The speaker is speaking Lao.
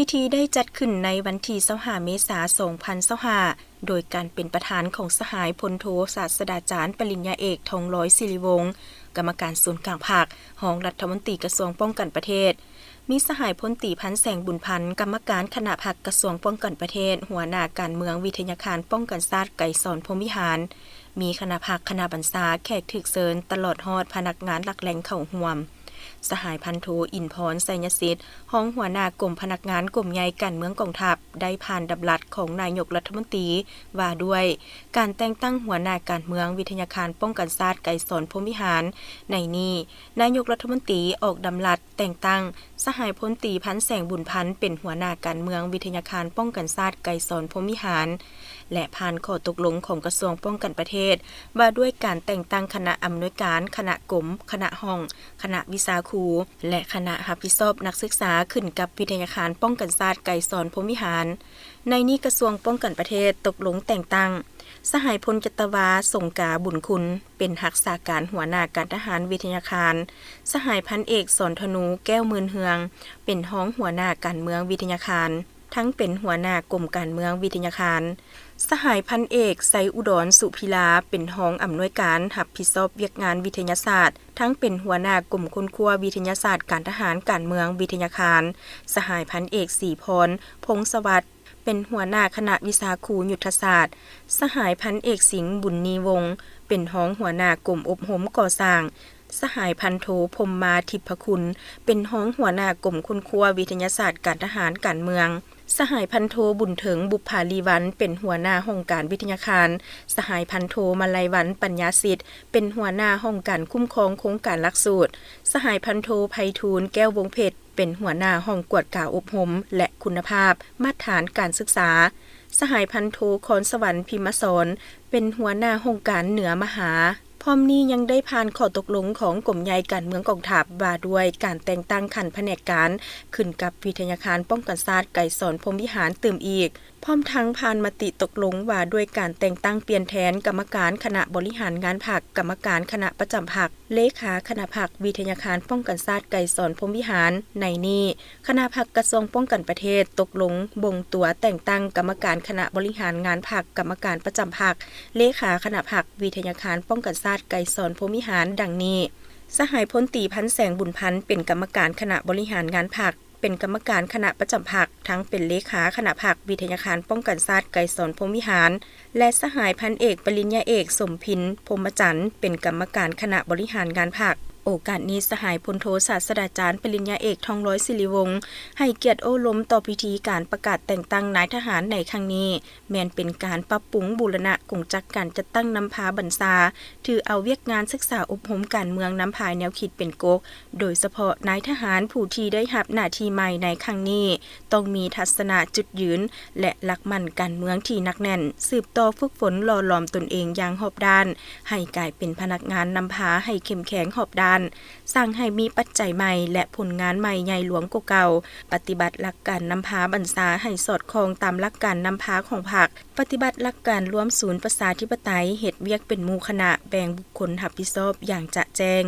ພິທີໄດ້ຈັດຂຶ້ນໃນວັນທີຊາວຫ້າ ເມສາ ສອງພັນຊາວຫ້າ ໂດຍການເປັນປະທານຂອງສະຫາຍພົນໂທສາດສະດາຈານປະລິນຍາເອກ ທອງລອຍ ສິລິວົງ ກຳມະການສູນກາງພັກ, ຮອງລັດຖະມົນຕີກະຊວງປ້ອງກັນປະເທດ, ມີສະຫາຍພົນຕີ ພັນແສງ ບຸນພັນ ກຳມະການຄະນະພັກກະຊວງປ້ອງກັນປະເທດ, ຫົວໜ້າການເມືອງວິທະຍາຄານປ້ອງກັນຊາດໄກສອນ ພົມວິຫານ, ມີຄະນະພັກ, ຄະນະບັນຊາ, ແຂກຖືກເຊີນ, ຕະຫຼອດຮອດພະນັກງານຫຼັກແຫຼ່ງເຂົ້າຮ່ວມ. ສະຫາຍພັນໂທ ອິນພອນ ໄຊຍະສິດ ຮອງຫົວໜ້າກົມພະນັກງານກົມໃຫຍ່ການເມືອງກອງທັບ ໄດ້ຜ່ານດຳລັດຂອງນາຍົກລັດຖະມົນຕີ ວ່າດ້ວຍການແຕ່ງຕັ້ງຫົວໜ້າການເມືອງວິທະຍາຄານປ້ອງກັນຊາດໄກສອນ ພົມວິຫານ. ໃນນີ້ ນາຍົກລັດຖະມົນຕີອອກດຳລັດແຕ່ງຕັ້ງສະຫາຍພົນຕີ ພັນແສງ ບຸນພັນ ເປັນຫົວໜ້າການເມືອງວິທະຍາຄານປ້ອງກັນຊາດໄກສອນ ພົມວິຫານ ແລະ ຜ່ານຂໍ້ຕົກລົງຂອງກະຊວງປ້ອງກັນປະເທດ ວ່າດ້ວຍການແຕ່ງຕັ້ງຄະນະອຳນວຍການ, ຄະນະກົມ, ຄະນະຫ້ອງ, ຄະນະວິຊາຄູ ແລະ ຄະນະຮັບຜິດຊອບນັກສຶກສາ ຂຶ້ນກັບວິທະຍາຄານປ້ອງກັນຊາດໄກສອນ ພົມວິຫານ. ໃນນີ້ກະຊວງປ້ອງກັນປະເທດຕົກລົງແຕ່ງຕັ້ງສະຫາຍພົນຈັດຕະວາ ສົງກາ ບຸນຄຸນ ເປັນຮັກສາການຫົວໜ້າການທະຫານວິທະຍາຄານ, ສະຫາຍພັນເອກ ສອນທະນູ ແກ້ວໝື່ນເຮືອງ ເປັນຮອງຫົວໜ້າການເມືອງວິທະຍາຄານ ທັງເປັນຫົວໜ້າກົມການເມືອງວິທະຍາຄານ, ສະຫາຍພັນເອກ ໄຊອຸດອນ ສຸພິລາ ເປັນຮອງອຳນວຍການຮັບຜິດຊອບວຽກງານວິທະຍາສາດ ທັງເປັນຫົວໜ້າກົມຄົ້ນຄວ້າວິທະຍາສາດການທະຫານການເມືອງວິທະຍາຄານ, ສະຫາຍພັນເອກ ສີພອນ ພົງສະຫວັດ ເປັນຫົວໜ້າຄະນະວິຊາຄູຍຸດທະສາດ, ສະຫາຍພັນເອກ ສິງ ບຸນນີວົງ ເປັນຮອງຫົວໜ້າກົມອົບຮົມກໍ່ສ້າງ, ສະຫາຍພັນໂທ ພົມມາ ທິບພະຄຸນ ເປັນຮອງຫົວໜ້າກົມຄົ້ນຄວ້າວິທະຍາສາດການທະຫານການເມືອງ, ສະຫາຍພັນໂທ ບຸນເຖິງ ບຸບຜາລີວັນ ເປັນຫົວໜ້າຫ້ອງການວິທະຍາຄານ, ສະຫາຍພັນໂທ ມາໄລວັນ ປັນຍາສິດ ເປັນຫົວໜ້າຫ້ອງການຄຸ້ມຄອງໂຄງການຫຼັກສູດ, ສະຫາຍພັນໂທ ໄພທູນ ແກ້ວວົງເພັດ ເປັນຫົວໜ້າຫ້ອງກວດກາອົບຮົມ ແລະ ຄຸນນະພາບມາດຖານການສຶກສາ, ສະຫາຍພັນໂທ ຄອນສະຫວັນ ພິມມະສອນ ເປັນຫົວໜ້າຫ້ອງການເໜືອມະຫາ. ພ້ອມນີ້ຍັງໄດ້ຜ່ານຂໍ້ຕົກລົງຂອງກົມໃຫຍ່ການເມືອງກອງທັບ ວ່າດ້ວຍການແຕ່ງຕັ້ງຂັ້ນພະແນກການ ຂຶ້ນກັບວິທະຍາຄານປ້ອງກັນຊາດໄກສອນ ພົມວິຫານ ຕື່ມອີກ. ພ້ອມທັງຜ່ານມະຕິຕົກລົງວ່າດ້ວຍການແຕ່ງຕັ້ງປ່ຽນແທນກຳມະການຄະນະບໍລິຫານງານພັກ, ກຳມະການຄະນະປະຈຳພັກ, ເລຂາຄະນະພັກວິທະຍາຄານປ້ອງກັນຊາດໄກສອນ ພົມວິຫານ. ໃນນີ້ ຄະນະພັກກະຊວງປ້ອງກັນປະເທດຕົກລົງບົ່ງຕົວແຕ່ງຕັ້ງກຳມະການຄະນະບໍລິຫານງານພັກ, ກຳມະການປະຈຳພັກ, ເລຂາຄະນະພັກວິທະຍາຄານປ້ອງກັນຊາດໄກສອນ ພົມວິຫານ ດັ່ງນີ້: ສະຫາຍພົນຕີ ພັນແສງ ບຸນພັນ ເປັນກຳມະການຄະນະບໍລິຫານງານພັກ, ເປັນກຳມະການຄະນະປະຈຳພັກ, ທັງເປັນເລຂາຄະນະພັກວິທະຍາຄານປ້ອງກັນຊາດໄກສອນ ພົມວິຫານ ແລະ ສະຫາຍພັນເອກ ປະລິນຍາເອກ ສົມພິນ ພົມມະຈັນ ເປັນກຳມະການຄະນະບໍລິຫານງານພັກ. ໂອກາດນີ້ ສະຫາຍພົນໂທສາດສະດາຈານປະລິນຍາເອກ ທອງລອຍ ສິລິວົງ ໃຫ້ກຽດໂອ້ລົມຕໍ່ພິທີການປະກາດແຕ່ງຕັ້ງນາຍທະຫານໃນຄັ້ງນີ້ ແມ່ນເປັນການປັບປຸງບູລະນະກົງຈັກການຈັດຕັ້ງນຳພາບັນຊາ, ຖືເອົາວຽກງານສຶກສາອົບຮົມການເມືອງນຳພາແນວຄິດເປັນກົກ, ໂດຍສະເພາະນາຍທະຫານຜູ້ທີ່ໄດ້ຮັບໜ້າທີ່ໃໝ່ໃນຄັ້ງນີ້ ຕ້ອງມີທັດສະນະຈຸດຢືນ ແລະ ຫຼັກໝັ້ນການເມືອງທີ່ໜັກແໜ້ນ, ສືບຕໍ່ຝຶກຝົນຫຼໍ່ຫຼອມຕົນເອງຢ່າງຮອບດ້ານ, ໃຫ້ກາຍເປັນພະນັກງານນຳພາໃຫ້ເຂັ້ມແຂງຮອບດ້ານ, ສ້າງໃຫ້ມີປັດໄຈໃໝ່ ແລະ ຜົນງານໃໝ່ໃຫຍ່ຫຼວງກວ່າເກົ່າ, ປະຕິບັດຫຼັກການນຳພາບັນຊາໃຫ້ສອດຄ່ອງຕາມຫຼັກການນຳພາຂອງພັກ, ປະຕິບັດຫຼັກການລວມສູນປະຊາທິປະໄຕ, ເຮັດວຽກເປັນໝູ່ຄະນະ, ແບ່ງບຸກຄົນຮັບຜິດຊອບຢ່າງຈະແຈ້ງ.